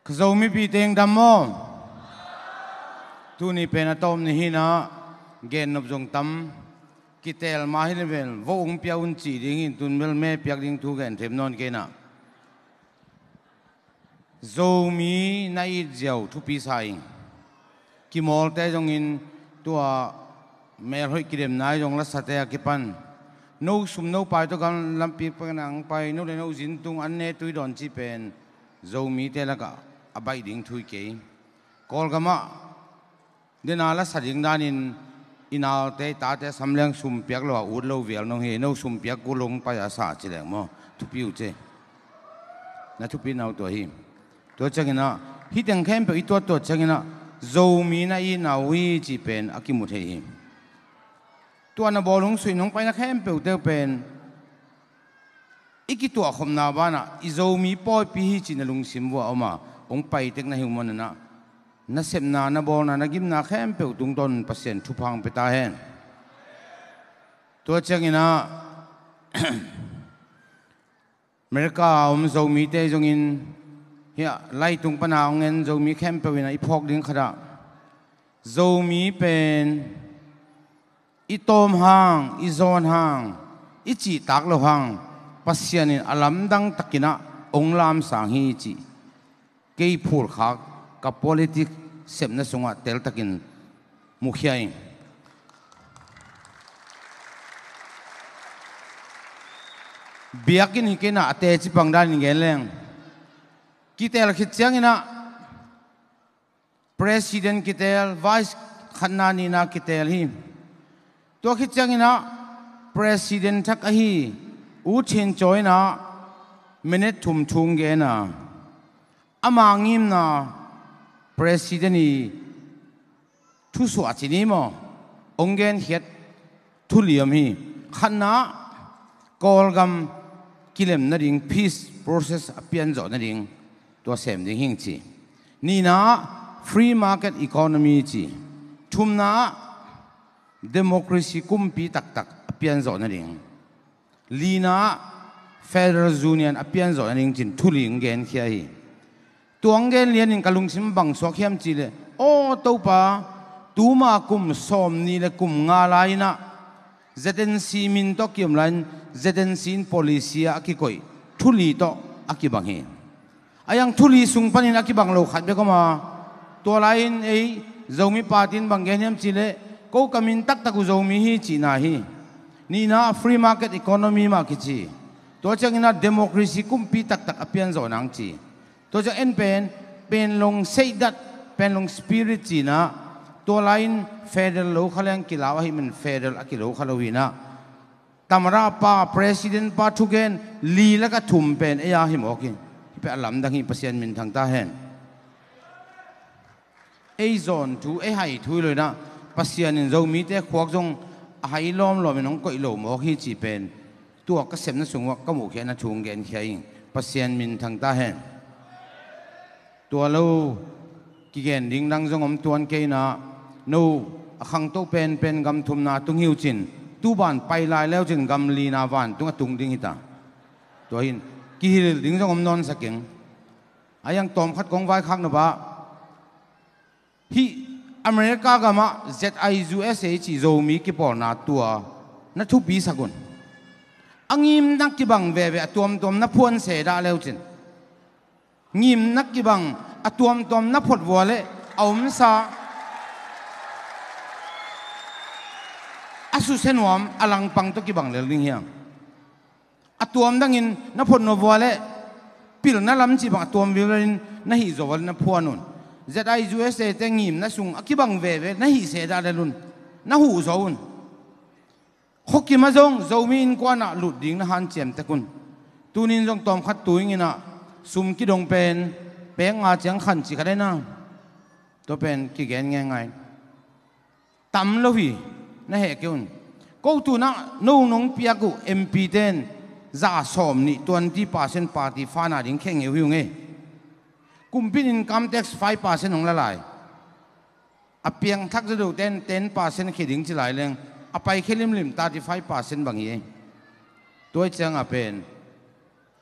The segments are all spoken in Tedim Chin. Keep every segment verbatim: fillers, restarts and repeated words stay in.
Ka Zomi pi teng dam maw? Tuni pen a tawm ni hi-in ah, gennop zong tam, kiteel mah hi leh vel vo ung pia un cih ding hi-in, tun bel me piak ding thu gen them nawn kei-in ah. Zomi na it ziau thupi sa ing. Kimawlte zongin tua melhoih kidemna i zong lasate a kipan, no sum no pai tawh gam lampi pan a hong pai, no le no zin tung an ne tui dawn cih pen Zomite lakah a baih ding thu hi kei. Kawlgamah dena lasa ding danin i naute i tate samleng sum piak lo a ut lo vial nong hi, no sum piak kul hong pai a sa ci leng maw, thupi uh ci. Na thupi nau tua hi. Tua ciangin ah, hih teng khempeuh i tuattuat ciangin ah, Zomi na itna uh hi cih pen a kimu thei hi. Tua na bawlung suih nong paina khempeuhte uh pen i kituahkhopna banah i Zomi pawipi hi cih na lungsim vuah om a, hong pai tek na hi uh maw, na nasepna, na bawlna, na gimna khempeuh tungtawn Pasian thupha hong pia ta hen. Tua ciangin ah, America a om Zomite zongin, hiah lai tung pana hong en Zomi khempeuh in ah i phawk ding khat ah, Zomi pen i tawm hang, i zawn hang, i cihtak loh hang, Pasian in a lamdang takin ah hong lamsang hi cih kei phulkhak ka politics sepna sungah teltakin mukhia ing. Biakinn hi kei-in ah, a teci pang danin gen leng, kiteel khit ciangin ah, President kiteel, Vice khatna nihna kiteel hi. Tua khit ciangin ah President thak ahi U Chin Chaw in ah minute thum thu hong gen a, ama ngimna President i thusuah ci ni maw, hong genkhiat thu li om hi. Khatna ah, Kawlgam kilem nading, peace process a pianzawh nading, tua sem ding hi ing ci. Nihna ah, free market economy ci. Thumna ah, democracy, kumpi taktak a pianzawh nading. Lina ah, Federal Union a pianzawh nading ci-in thu li hong genkhia hi. Tua hong gen lianin ka lungsim bang suak hiam cih leh, aw Topa, tuma kum sawmnih le kum nga lai-in ah Z N C min tawh kiom lai-in, Z N C in policy ah a kikoih thu li tawh a kibang hi. A iang thu li sung panin a kibang lo khat bek om a, tua lai-in ei Zomi party in bang gen hiam cih leh, ko ka min taktak uh Zomi hi cihna hi. Nihna ah, free market economy mah kici. Tua ciangin ah, democracy, kumpi taktak a pianzawh nang ci. Tua ciang en pen, Panglong seihdat, Panglong spirit ci-in ah, tua lai-in federal lo kha leng kilau ahih man federal a kilo kha lo hi-in ah, Tamada pa, President pa thugen li lakah thum pen ei a hi mawk hi. Hih pen a lamdang hi, Pasian minthang ta hen. Ei zawn thu, ei hai thu hi lo-in ah, Pasian in Zomite khuak zong a hai lawmlawm in hong koih lo mawk hi cih pen tua ka sepna sung uah ka muhkhiatna thu hong genkhia ing. Pasian minthang ta hen. Tua lo kigen ding dang zong om tuan kei-in ah, no a khangto penpen gam thumna tung hi uh cin, tu ban pai lai le uh cin gam lina vantung a tung ding hi ta. Tua hi-in kihilh ding zong om nawnsak ing. A iang tawmkhat kong vaikhak nop ah, hih America gamah Z I U S A cih Zomi kipawlna tua na thupisak un. A ngimna kibang veve a tuamtuam na phuan se dah le uh cin, ngimna kibang a tuamtuam na phot vua leh a omsa, a susia nuam a langpang tawh kibang lel ding hi hang. A tuam dangin na phot nuam vua leh pilna lam cih bang a tuam vilvelin na hih zawh vua leh na phuan un. Z I U S A te ngimna sung a kibang veve na hih se dah lel un. Na huh zaw un. Khuakim ah zong Zomi innkuan ah lut ding na hanciam tek un. Tuni-in zong tawmkhat tu ing in ah, sum kidong pen pek nga ciang khan cih khat hi-in ah, tua pen kigen ngeingai. Tam lo hi, na heh kei un. Ko tu-in ah no nong piak uh M P ten za sawmnih, twenty percent party fund a ding khe ngei uh hi ung ei. Kumpi in income tax five percent hong la lai. A piangthak zaw ten ten percent khia ding ci lai leng, a paikhia limlim thirty five percent bang hi ei. Tua ciang a pen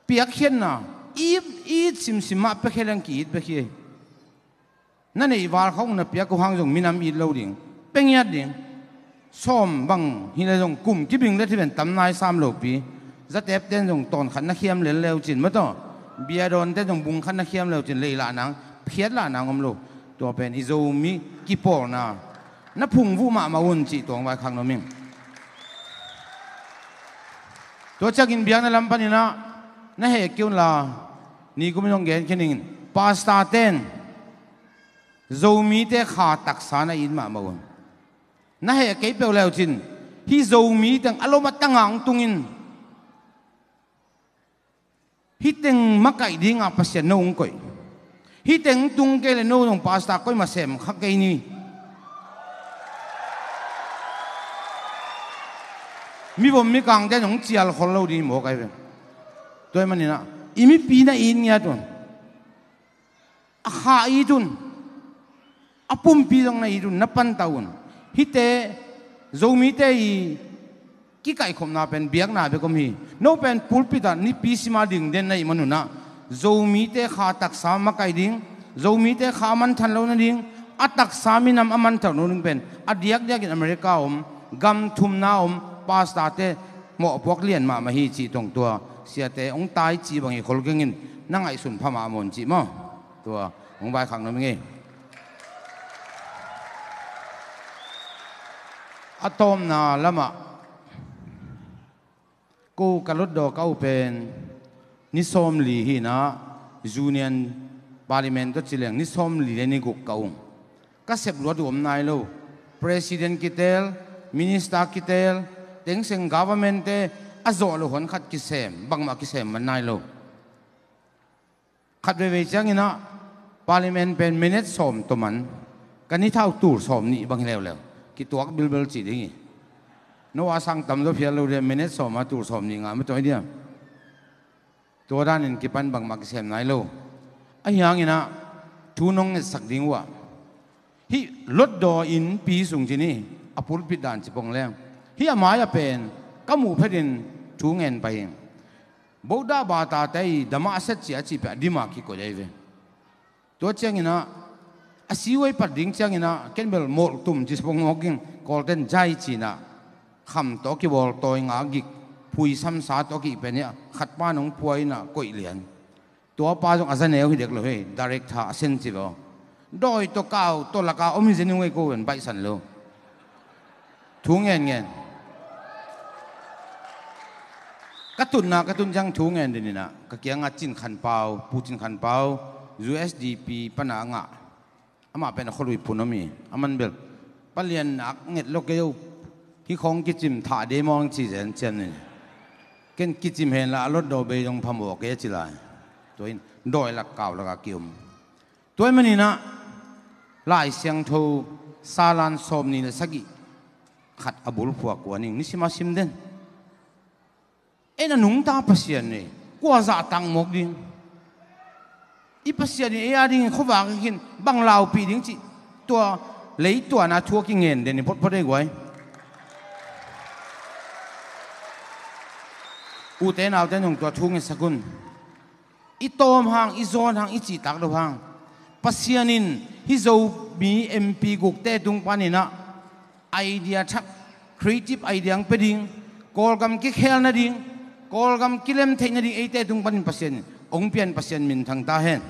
piakkhiatna, It, it simsim mah pia khia leng ki-it bek hi. Na neih val khawng na piak uh hang zong minam it lo ding, pia ngiat ding. Sawm bang hi le zong kum kibing le thih pen tam nai sam lo pi. Zatep ten zong tawn khat na khiam lel leu cin mataw. Bia dawn ten zong bung khat na khiam leu cin lei lah nang, phiat lah nang om lo. Tua pen i Zomi kipawlna na phungvuh mahmah un cih tua hong vaikhak nuam ing. Tua ciangin biakna lam panin ah na heh kei un la, nikum in hong gen khin ing. Pastor ten Zomite kha taksa na it mahmah un. Na heh kei peuh leu cin hih Zomi teng a lom a tang a hong tung in, hih teng makaih dingah Pasian no hong koih. Hih teng tung kei le no zong pastor koimah sem kha kei ni. Mivom mikang ten hong cial khol lo ding hi mawk ai ve. Tua ahih manin ah i mipi na it ngiat un. A kha it un. A pumpi zong na it un, na pantau un. Hihte Zomite i kikaihkhopna pen biakna bek om hi. No pen pulpit ah nipi sima ding den na hih man un ah Zomite kha taksa makaih ding, Zomite kha a manthan loh nading, a taksa minam a manthan loh nading pen a diakdiakin America om, gam thumna om pastorte mawhpuak lian mahmah hi cih tawh tua siate hong tai cih bang hi khol keng in, na ngaihsun pha mahmah un cih maw? Tua hong vaikhak nuam ing ei. A tawpna lamah ko ka lotdaw ka uh pen ni sawmli hi in ah, Union Parliament tawh ci leng ni sawmli le ni guk ka ung. Ka sep luat uh om nai lo. President kiteel, minister kiteel, Thein Sein government-te a zawh loh hun khat kisem, bangmah kisem man nai lo. Khat veivei ciangin ah Parliament pen minute sawm tawh man, ka ni thau tul sawmnih bang hi leuleu, kituak bilbel cih ding hi. No a sang tamzaw phial lo dia, minute sawm a tul sawmnih ngah mah tua hi dia. Tua danin kipan bangmah kisem nai lo. Ahi hangin ah thu nong ngetsak ding uh ah, hih lotdaw innpi sung cin hi, a pulpit dan ci pong leng, hih a mai-ah pen ka muh phetin thu ngen pah hi. Buddha bata te i dama a set cia cih peh a dima kikoih ahi ve. Tua ciangin ah a siwei pat ding ciangin ah ken bel mawlh tum ci pong mawk ing, Kawlten jai ci-in ah kham tawh kibawl tawi nga gik, phui samsa tawh kih pen hi a, khat pa nong pua in ah koih lian. Tua pa zong a za neu hi dek lo hi, director a sen ci lo. Dawi tawh kau tawh laka om hi zen ung ei, ko ven baihsan lo. Thu ngen ngen. Ka tunna ka tun ciang thu ngen den in ah ka kiangah Cin Khan Pau, Pu Cin Khan Pau, U S D P pana a ngah. Amah pen a khualui pun om hi. A man bel palian nak nget lo kei uh. Hih khawng kicim thah de mawng ci zen cian ni. Ken kicim hen la a lotdaw bei zong phamawh kei a ci lai. Tua in dawi lak kau lakah ki-om. Tua ahih manin ah Lai Siangtho Salan sawmnih le sagih khat a bulphuak uh a ning, nisim a sim den. En a nungta Pasian nei, kua zahtak mawk ding? I Pasian in ei a dingin khuavak hi khin, bang laupih ding cih tua leituana thu a kingen den hi photphot ei guai. Ute naute nung tua thu ngetsak un. I tawm hang, i zawn hang, i cihtak lo hang, Pasian in hih Zomi M P gukte tung panin ah idea thak, creative idea hong pia ding, Kawlgam kikhel nading, Kawlgam kilem theih nading eite tung panin Pasian in hong pian, Pasian minthang ta hen.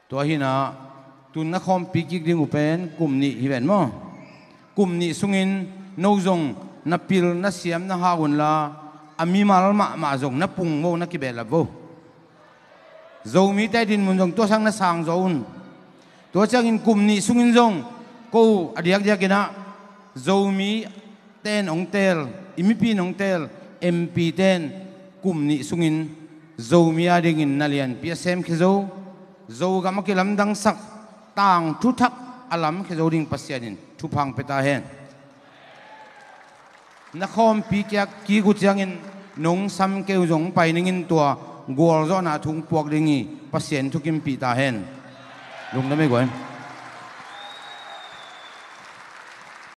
Tua hi in ah tun na khawmpi kik ding uh pen kum nih hi ven maw? Kum nih sungin no zong na pil, na siam, na hau un la, a mimal mahmah zong na pung vo, na kibehlap vo. Zomite dinmun zong tua sang na sang zaw un. Tua ciangin kum nih sungin zong ko a diakdiakin ah Zomi ten hong teel, i mipi in hong teel M P ten kum nih sungin Zomi a dingin na lianpi a semkhia zo, Zogam a kilamdangsak tangthu thak a lamkhia zo ding Pasian in thupha hong pia ta hen. Na khawmpi kiak kik uh ciangin nong sam keu zong pai ning in, tua gualzawhna thu hong puak ding hi. Pasian thukimpih ta hen. Lungdam ei guai.